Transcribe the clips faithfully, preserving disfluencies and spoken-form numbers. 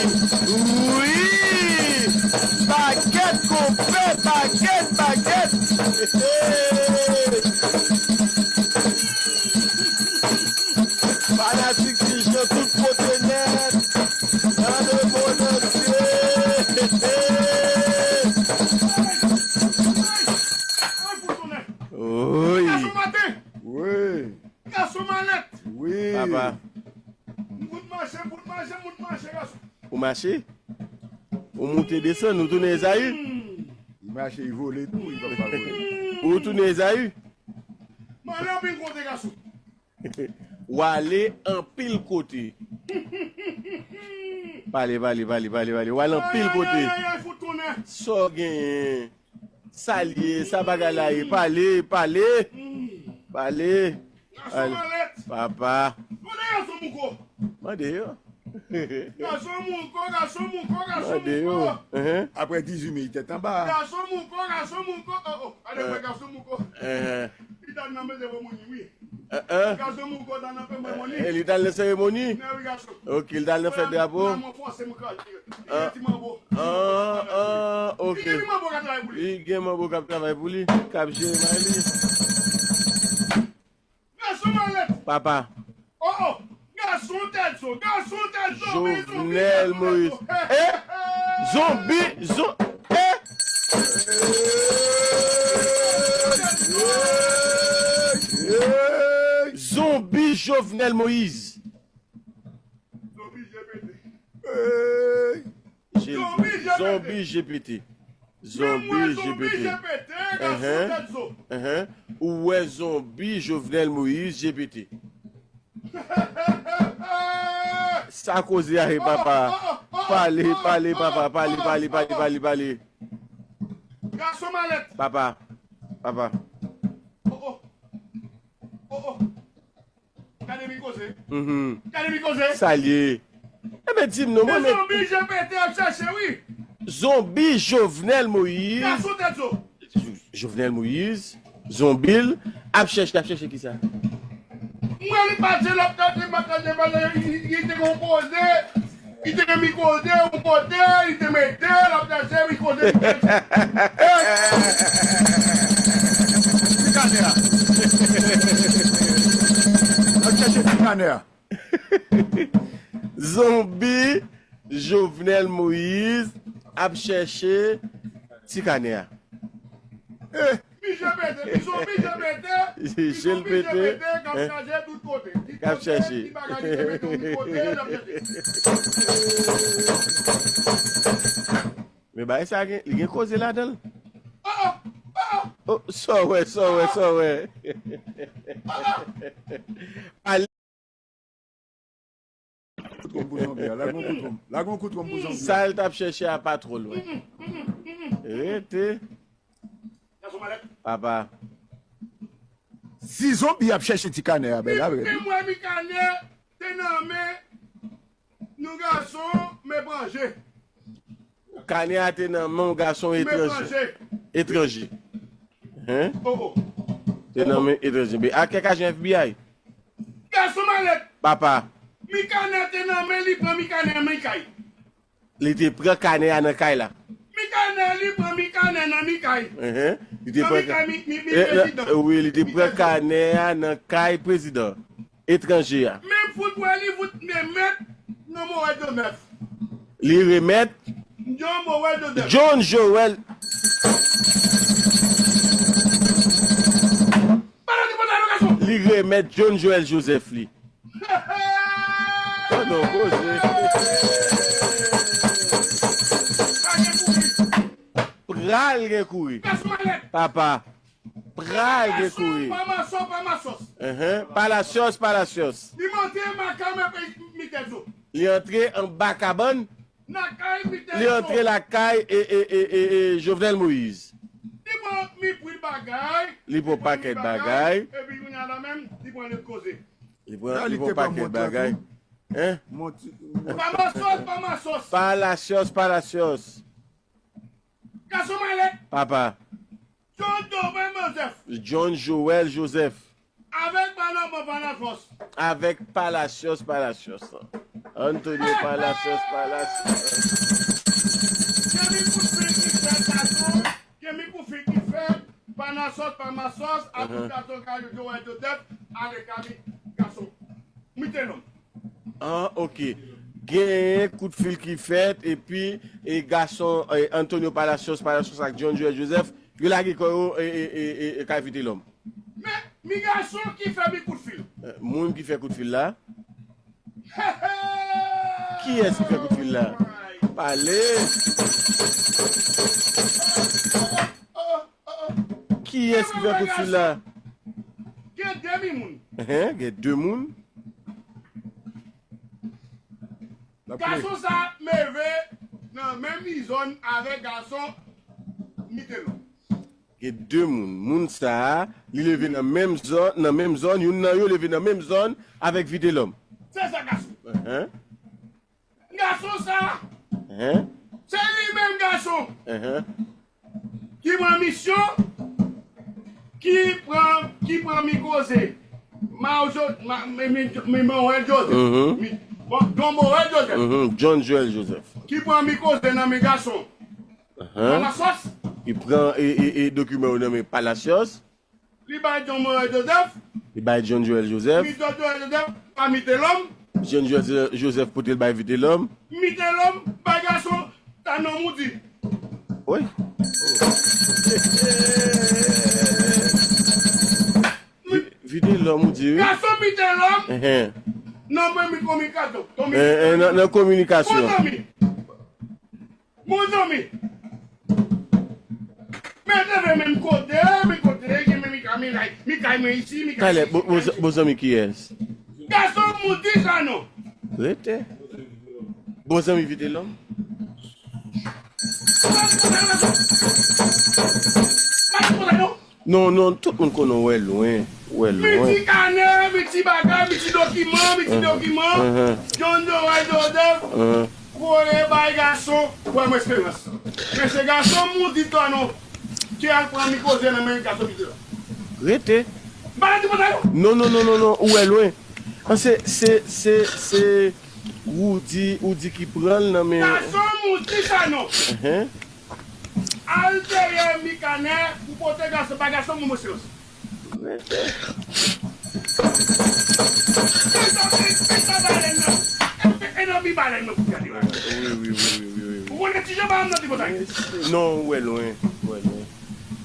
Wi! Bagèt, konpè, bagèt, bagèt! Fanatik Ti Jan tout kote nèt, nan lemonn antye! Oy! Wi! Gason malèt! Wi! Papa! Moun mache, moun mache, moun mache, gason! Ou mache? Ou moute desann, ou tounen Ezayi? Li mache, li vole tou, li pa vole. Ou tounen Ezayi? M ale anpil kote, gason. W ale anpil kote. Pale, pale, pale, pale, pale. W ale anpil kote. Ayayayay, fout tounen. Sa w genyen? Sa l ye, sa bagay la ye? Pale, pale. Pale. Gason malèt. Papa. Mande gason mouko. Mande yo. Gason mouko, gason mouko, gason mouko. Mande yo. Enhen. Apre dizuit mil tèt anba. Gason mouko, gason mouko. Oh, oh. Ale wè gason mouko. Enhen. Li t al nan mezevre moni, wi. Enhen. Gason mouko t al nan fè mwen moni. E li t al nan seremoni? Men wi, gason. Ok, li t al nan fèt drapo? Mwen fòse m kraze. Li gen ti manbo. Ah, ah, ok. Li gen ti manbo k ap travay pou li. Li gen manbo k ap travay pou li, k ap jere may li. Gason malèt! Papa. Oh, oh! Gason tèt zo, gason tèt zo, Jovenel Moïse. Eh! Zonbi, zon-, eh! Zonbi Jovenel Moïse. Zonbi J P T. Zonbi J P T. Zonbi J P T. Enhen. Enhen. Ou wè zonbi Jovenel Moïse J P T. Sa koze a ye, papa? Pale, pale, papa, pale, pale, pale, pale, pale. Gason malèt. Papa, papa. Oh, oh. Oh, oh. Gade mi koze. Mhm. Gade mi koze. Sa l ye? Ebyen, di m non, mwen menm. Zonbi J P T ap chèche, wi. Zonbi Jovenel Moïse. Gason tèt zo. Jovenel Moïse, zonbi l, ap chèche, ap chèche kisa? Mwen, li pa di l ap tande, m ap tande, pandan li, li, li te gon koze. Li te gen mi koze yon kote, li te mete l ap chache mi koze. Ti kanè a. Ap chache ti kanè a. Zonbi Jovenel Moïse ap chèche ti kanè a. Eh. Bizon pete, bizon, bizon pete, bizon, bizon pete, k ap chache tout kote. K ap chache. Ti bagay ki te mete yon kote, l ap chache. Men bagay sa gen, li gen koze ladan l. Oh, oh, oh, oh. Oh, sa w wè, sa w wè, sa w wè. Oh, oh. Ale. Kout wonm pou zonbi a. Lage yon kout wonm. Lage yon kout wonm pou zonbi a. Sa l t ap chèche a pa twò lwen. Rete. Papa. Si zonbi ap chèche ti kanè a, bèl la, vre. Mwen, mi kanè te nan men yon gason, men etranje. Kanè a te nan men yon gason etranje. Etranje. Hein? Oh, oh. Te nan men etranje. Men a kèk ajan F B I. Gason malèt. Papa. Mi kanè te nan men li, pran mi kanè nan mi kay. Li te pran kanè a nan kay la. Mi kanè, li pran mi kanè nan mi kay. Enhen. Li te pran mi kay, mi, mi, mi prezidan. Wi, li te pran kanè a nan kay prezidan etranje a. Men fout wè li fout men met nan Morel Joseph. Li remèt John Morel Joseph. John Joel. Pale de pale de gason. Li remèt John Joel Joseph li. Oh non, koze. Pral gen kouri. Papa. Pral gen kouri. Pamasos, pamasos. Enhen. Palacios, palacios. Li monte makam epi mi tèt zo. Li antre anba kabann. Nan kay mi tèt zo. Li antre lakay e, e, e, e, e Jovenel Moïse. Li pran mi pil bagay. Li pran pakèt bagay. Epi kounye a la menm, li pran lòt koze. Li pran, li pran pakèt bagay. Hein? Pamasos, pamasos. Palacios, palacios. Gason malèt. Papa. John Joel Joseph. John Joel Joseph. Avèk Palacios, Palacios. Avèk Palacios, Palacios. Antonio Palacios, Palacios. Gen mi kout fil ki fèt, gason. Gen mi kout fil ki fèt, Panasos, Pamasos, ak tout gason Kalou Joel Joseph, ale kami gason. Mitelòm. Ah, ok. Genyen kout fil ki fèt, epi e gason e, Antonio Palacios, Palacios ak John Joel Joseph, yo lage kò yo e, e, e, e, e kay Vitelòm. Men, mi gason ki fè mi kout fil. Eh, moun ki fè kout fil la. Kiyès ki fè kout fil la? Pale. Kiyès ki fè kout fil la? Gen de mi moun. Enhen, gen de moun. N ap pale. Gason sa ap leve nan menm zòn avèk gason Mitelòm. Gen de moun. Moun sa a, li leve nan menm zòn, nan menm zòn, youn nan yo leve nan menm zòn avèk Vitelòm. Se sa, gason. Enhen. Gason sa a, enhen, se li menm, gason, enhen, ki pran misyon, ki pran, ki pran mi koze. Mao Jo-, ma, mi, mi, mi, Mawèl Joseph. Mhm. Mi, bon, Don Mawèl Joseph. Mhm. John Joel Joseph. Ki pran mi koze nan men gason. Ahan. Palacios. Li pran e, e, e dokiman yo nan men Palacios. Li bay John Joel Joseph. Li bay John Joel Joseph. Li John Joel Joseph pa Mitelòm. John Joel Joseph pote l bay Vitelòm. Mitelòm bay gason Tanon Moudi. Wi. Vi-, Vitelòm ou di wi. Gason Mitelòm. Enhen. Nan men mi kominikasyon. Komi-, eh, eh, nan, nan kominikasyon. Bon zanmi. Bon zanmi, men leve menm kote, menm kote, gen men mi kay, mi kay, mi kay mwen isi, mi kay mwen isi. Talè, bon, bon, bon zanmi kiyès? Gason Moudi Sanon. Rete. Bon zanmi Vitelòm. Mwen pa konn sa non. Non, non, tout moun konnen w wè lwen, w wè lwen. Mi ti kanè, mi ti bagay, mi ti dokiman, mi ti dokiman. John Joel Joseph voye bay gason Prèmè Esperans. Men se gason Moudi Tanon ki al pran mi koze nan men gason Mitelòm. Rete. Ba ti pòtay non. Non, non, non, non, non, ou wè lwen. An se, se, se, se, ou di, ou di ki pran l nan men. Gason Moudi Sanon. Enhen. Al dèyè mi kanè pou pote gason, bay gason moun mwen silans. Peta, peta balèn nan. E, e, e nan mi balèn nan pou gade la. Wi, wi, wi, wi, wi, wi. Ou konnen ti jan pa nan ti pòtay. Non, ou wè lwen, ou wè lwen.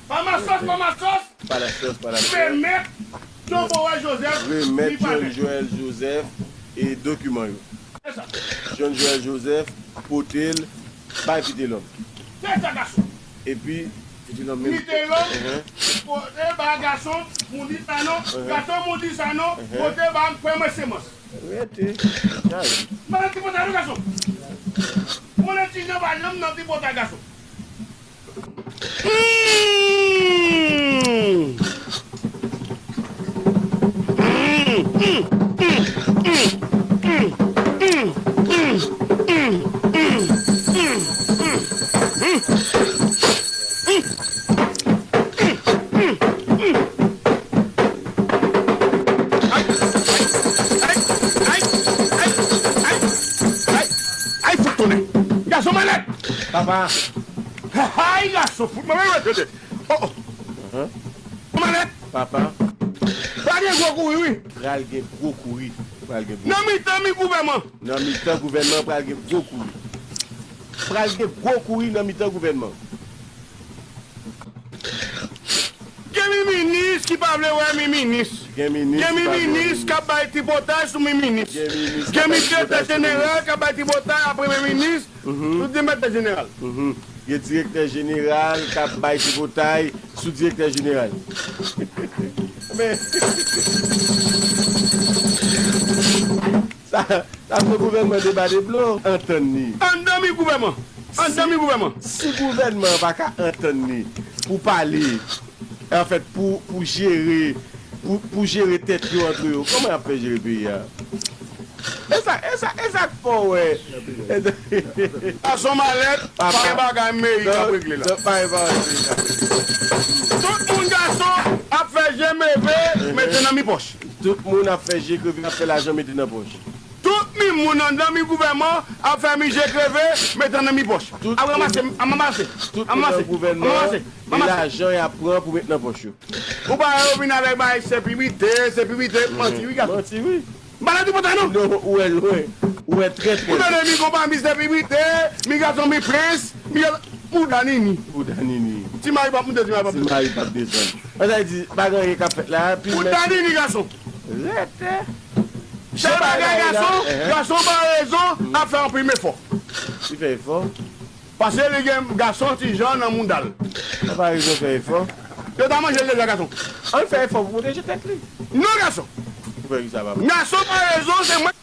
Pamasos, Pamasos. Palacios, Palacios. Remèt John Joel Joseph. Remèt John Joel Joseph e dokiman yo. Se sa. John Joel Joseph pote l bay Vitelòm. Se sa, gason. Epi Vitelòm menm. Vitelòm pote l bay gason, Moudi Sanon, gason Moudi Sanon pote l bay Prèmè Semans. Rete. Mwen nan ti pòtay non, gason. Mwen nan ti jan pa janm nan ti pòtay, gason. Ay, fout tonnè! Gason malèt! Papa! Ay, gason fout mwen, mwen, mwen, tande. Oh, oh. Malèt! Papa! Pral gen gwo kouri, wi. Pral gen gwo kouri. Pral gen gwo. Nan mitan mi gouvènman. Nan mitan gouvènman, pral gen gwo kouri. Pral gen gwo kouri nan mitan gouvènman. Gen mi minis ki pa vle wè mi minis. Gen minis ki ap bay tripotay sou mi minis. Gen minis ki ap bay tripotay sou mi minis. Gen mi direktè jeneral k ap bay tripotay a premye minis, sou direktè jeneral. Gen direktè jeneral k ap bay tripotay sou direktè jeneral. Men, sa, sa se gouvènman deba de blo, antann li. Anndan mi gouvènman. Anndan mi gouvènman. Si gouvènman an pa ka antann li pou pale, anfèt, pou, pou jere, pou, pou jere tèt yo antre yo, kòman y ap fè jere peyi a? E sa, e sa, e sa k fè w wè. Gason malèt, pa gen bagay meri k ap regle la. Tout moun gason ap fè je meve, mete nan mi pòch. Tout moun ap fè je kreve, ap fè lajan mete nan pòch. Tout mi Moun anndan mi gouvènman ap fè mi je kreve, met nan mi pòch. Ap ranmase, ap ranmase, ap ranmase, ap ranmase, ap ranmase. Lajan y ap pran pou met nan pòch yo. Ou pa wè yo vin avèk bagay sekirite, sekirite, manti wi gason. Manti wi. Maladi pou ta nou. Non, ou wè lwen. Ou wè trè trè. Ou tande mi konpa, mi sekirite, mi gason, mi prens, mi bouda nini. Bouda nini. Ti mari p ap monte, ti mari p ap desann. Ti mari p ap desann. Sa vle di, pa gen anyen k ap fèt la. Bouda nini gason. Rete. Chak bagay gason, gason pa rezon ap fè anpil efò. Li fè efò. Paske li gen gason ti jan nan mouda l. Sa pa rezon fè efò. Yo ta manje l deja gason. Ann fè efò pou pwoteje tèt li. Non gason. Ou fè kisa papa? Gason pa rezon se mwen.